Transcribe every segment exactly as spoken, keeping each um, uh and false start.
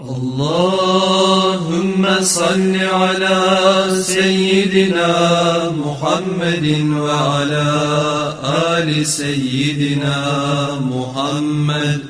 اللهم صل على سيدنا محمد وعلى آل سيدنا محمد.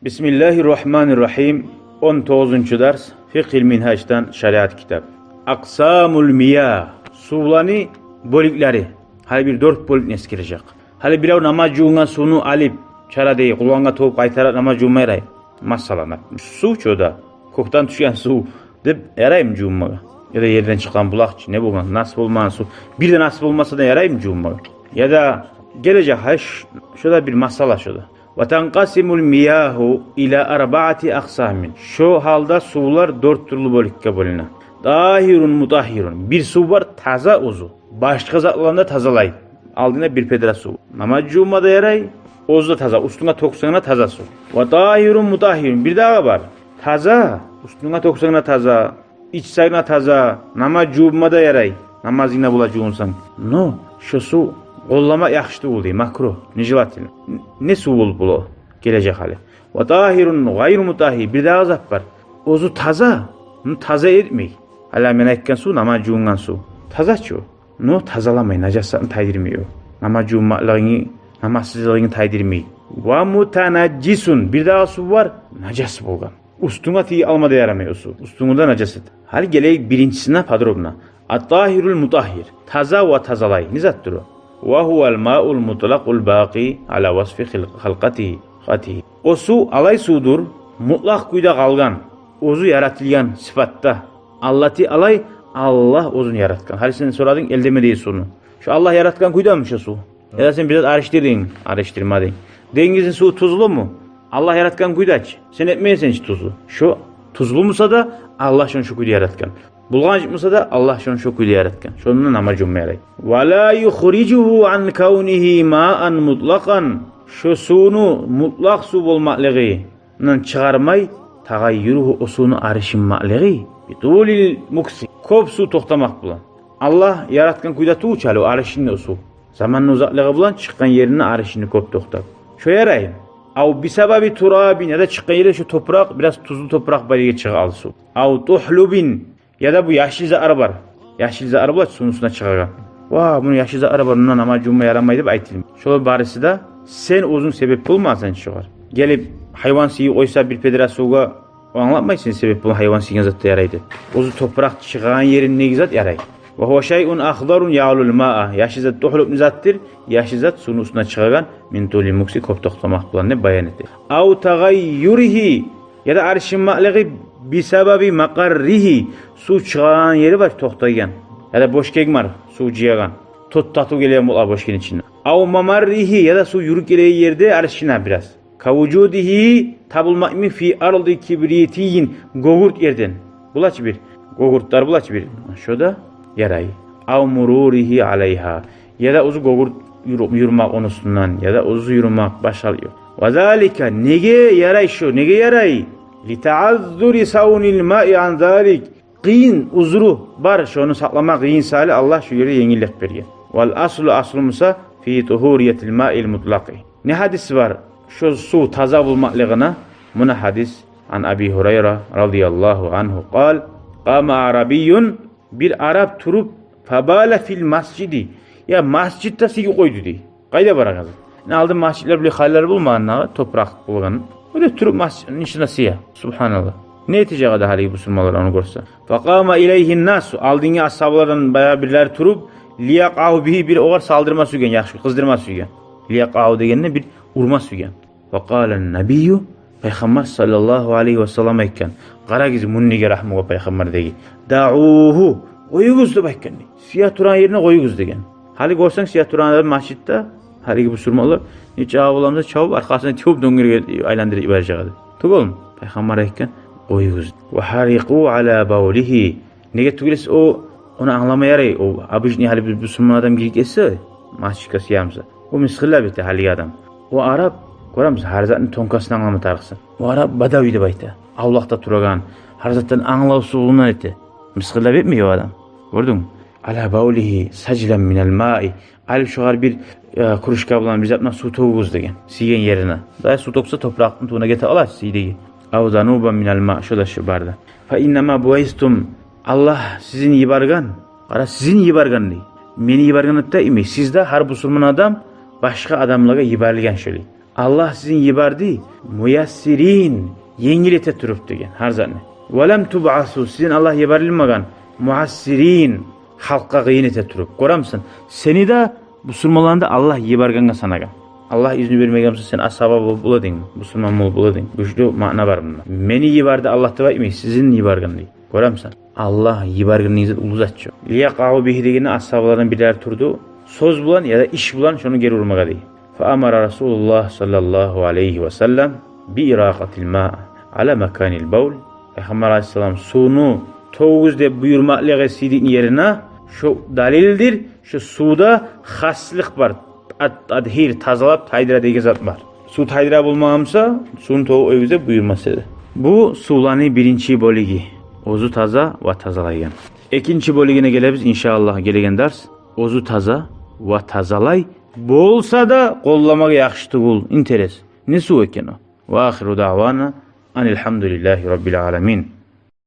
Бисмиллагьи ррагьмани ррагьим. Он тогъузунчу дарс. Фикъгьил Мингьаждан, шариат китап. Акъсамул миягь. Сувланы бёлюклери. Гьали бир дёрт бёлюкню эсгережек. Гьали бирев намаз жувунгъан сувну алып, чара дей, къулгъангъа тёгюп къайтарып намаз жувунма ярай. Масала, сув чу о да, кёкден тюшген сув деп яраймы жувунмагъа? Яда ерден чыкъгъан булакъ чы, не болгъан, нас болмагъан сув. Бир де нас болмаса да яраймы жувунмагъа? Яда гележек, гьай, ш-, шо да бир масала шо да. Ва танкъасимул миягьу ила арбаати акъсамин. Шо гьалда сувлар дёрт тюрлю бёлюкге бёлюне. Тагьирун, мутагьгьирун. Бир сув бар, таза оьзю. Башгъа затланы да тазалай. Алдына бир педра сув. Намаз жувунма да ярай, оьзю де таза, уьстюнге тёксенг де таза сув. Ва тагьирун мутагьгьирун. Бир дагъы бар. Таза, уьстюнге тёксенг де таза, ичсенг де таза, намаз жувунма да ярай. Намазынгда бола жувунсанг. Но шо сув къоллама яхшы тюгюл дей, макругь, нежелательно. Н-, не сув болуп бола о? Гележек гьали. Ва тагьирун гъайру мутагьгьир. Бир дагъы зат бар. Оьзю таза, ну, таза этмей. Гьали мен айтгъан сув, намаз жувунгъан сув. Таза чы о. Но тазаламай, нажасатны тайдырмай о. Намаз жувунмакълыгъынгны, намазсызлыгъынгны тайдырмай. Ва мутанажжисун. Бир дагъы сув бар, нажас болгъан. Уьстюнге тийип алма да ярамай о сув. Уьстюнгде нажас эте. Гьали гелейик биринчисине подробно. Ат-тагьирул мутагьгьир. Таза ва тазалай. Не затдыр о? Ва гьувал маул мутлакъул бакъи ала васфи хил-, халкъатигьи, хатигьи. О сув алай сувдур, мутлакъ кюйде къалгъан, оьзю яратылгъан сыпатда. Аллати алай, Аллагь оьзюн яратгъан. Гьали сен сорадынг, элдеме дей сувну. Шо Аллагь яратгъан кюйдеми шо сув? Яда сен бир зат алышдырдынг, алышдырмадынг. Денгизни суву тузлуму? Аллагь яратгъан кюйде чи. Сен этмейсен чи тузлу. Шо тузлу буса да, Аллагь шону шо кюйде яратгъан. Булгъанчыкъ буса да, Аллагь шону шо кюйде яратгъан. Шондан намаз жувунма ярай. Ва ла юхрижугьу ан кавнигьи маан мутлакъан. Шо сувну мутлакъ сув болмакълыгъындан чыгъармай, тагъайюругьу, о сувну алышынмакълыгъы, битулил мукси, кёп сув токътамакъ булан. Аллагь яратгъан кюйде тюгюл чю гьали о алышынды о сув. Заманны узакълыгъы булан чыкъгъан еринден алышынды кёп токътап. Шо ярай. Ав бисабаби турабин, яда чыкъгъан ери шо топуракъ, бираз тузлу топуракъ бар ерге чыгъып алды сув. Ав тухлубин, яда бу яшыл затлар бар. Яшыл затлар бола чы сувну уьстюне чыгъагъан. Ва, муну яшыл затлары бар, мунда намаз жувунма ярамай деп айтылмай. Шолар барысы да сен оьзюнг себеп болмагъансан шогъар. Гелип гьайван сыйып къойса бир педра сувгъа, о англатмай сен себеп болуп гьайван сыйгъан зат да ярай деп. Оьзю топуракъ чыгъагъан ериндеги зат ярай. Ва гьува шайъун ахдарун яълул маа. Яшыл зат тухлуб не затдыр? Яшыл зат сувну уьстюне чыгъагъан, мин тулил мукси, кёп токътамакъ булан деп баян эте. Ав тагъайюригьи, яда алышынмакълыгъы, бисабаби макъарригьи, сув чыгъагъан ери бар токътайгъан, яда бошгенг бар сув жыягъан, тот татыв гелеген бола бошгенни ичинде. Ав мамарригьи, яда сув юрюп гелеген ерде алышына бираз. Кавужудигьи, табылмакъмы, фи арди кибритийин, гёгюрт ерден. Бола чы бир гёгюртлер, бола чы бир, шо да ярай. Ав муруригьи алайгьа, яда оьзю гёгюрт юрю-, юрюмек ону уьстюнден, яда оьзю юрюмек, башгъа ёкъ. Ва залика, неге ярай шо, неге ярай? Ли тааззури савнил маи ан залик. Къыйын узру бар шону сакълама къыйын саялы, Аллагь шо ерде енгиллик берген. Вал аслу, аслу буса, фи тугьуриятил маил мутлакъи. Не гьадис бар шо сув таза болмакълыгъына? Муна гьадис. Ан Аби Гьурайра радияллагьу ангьу къал: къама арабийюн, бир араб туруп, фабала фил масжиди, я масжитде сыйып къойду дей. Къайда барагъан зат? Алдын масжитлер булай халилер болмагъан, топуракъ болгъан. Оьле туруп масжитни ичинде сыя. Субгьаналлагь. Не этежек эди гьалиги бусурманлар ону гёрсе? Факъама илайгьин насу, алдынгъы асгьабалардан баягъы бирлери туруп, лиякъау бигьи, бир огъар салдырма сюйген, яхшы къыздырма сюйген. Лиякъау дегенде бир урма сюйген. Ва къала ннабийю, Пайхаммар саллаллагьу алайгьи ва саллам айтгъан. Къарагъыз, муну неге рагьму бар Пайхаммардагъы. Даугьу, къоюгъуз деп айтгъан дей. Сыя турагъан ерине къоюгъуз деген. Гьали гёрсенг, сыя турагъан адам масжитде, гьалиги бусурманлар, нече авуламда чавуп, аркъасына тюгюп, дёнгерге айландырып йибережек эди. Тюгюлмю? Пайхаммар айтгъан, къоюгъуз. Ва гьаррикъу ала бавлигьи. Неге тюгюл эсе о, ону англама ярай, о обычный гьали бир бусурман адам гирип гелсе масжитге, сыя буса, о мысгъыллап эте гьалиги адам. О араб, гёремисиз, гьар затны тонкостун англама тарыкъсан. О араб бадави деп айта. Авлакъда турагъан, гьар затдан англавсузлугъундан эте. Мысгъыллап этмей о адам. Гёрдюнгмю? Ала бавлигьи сажлан минал маи. Алып шогъар бир, э, кружка булан, бир зат булан сув тёгюгюз деген. Сийген ерине. Дагъы сув тёксе, топуракъны тюбюне гете ала чы сийдеги. أو ذنوبا من الماء, шо да шо барды. فإنما بعثتم, Аллагь сизин йиберген. Къара, сизин йиберген дей. Мени йиберген деп де йимик. Сиз де, гьар бусурман адам башгъа адамлагъа йиберилген шолай. Аллагь сизин йиберди, ميسرين, енгил эте туруп деген гьар затны. ولم تبعثوا, сизин Аллагь йиберилмеген, معسرين, халкъгъа къыйын эте туруп. Гёремисен, сени де, бусурманланы да Аллагь йибергенге санагъан. Аллагь изну бермеген буса, сен асгьаба болуп бола эдинг, бусурман болуп бола эдинг. Гючлю маъна бар мунда. Мени йиберди Аллагь деп айтмай, сизин йиберген дей. Гёремисен, Аллагь йиберген деген зат уллу зат чы. ليقعوا به дегенде, асгьабалардан бирлери турду, сёз булан яда иш булан шону гери урмагъа дей. فأمر رسول الله صلى الله عليه وسلم بإراقة الماء على مكان البول. Пайхаммар алайгьиссалам сувну тёгюгюз деп буюрмакълыгъы сийдикни ерине, шо далилдир, шо сувда хаслыкъ бар. Ат-тадгьир, тазалап тайдыра деген зат бар. Сув тайдыра болмагъан буса, сувну тёгюгюз деп буюрмас эди. Бу сувланы биринчи бёлюгю, оьзю таза ва тазалайгъан. Экинчи бёлюгюне гелебиз, иншааллагь, гелеген дарс. Оьзю таза ва тазалай болса да, къолламагъа яхшы тюгюл, интерес. Не сув экен о? وآخر دعوانا أن الحمد لله رب العالمين.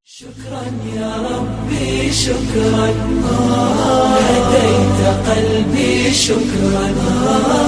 شكرا يا ربي، شكرا. هديت قلبي، شكرا.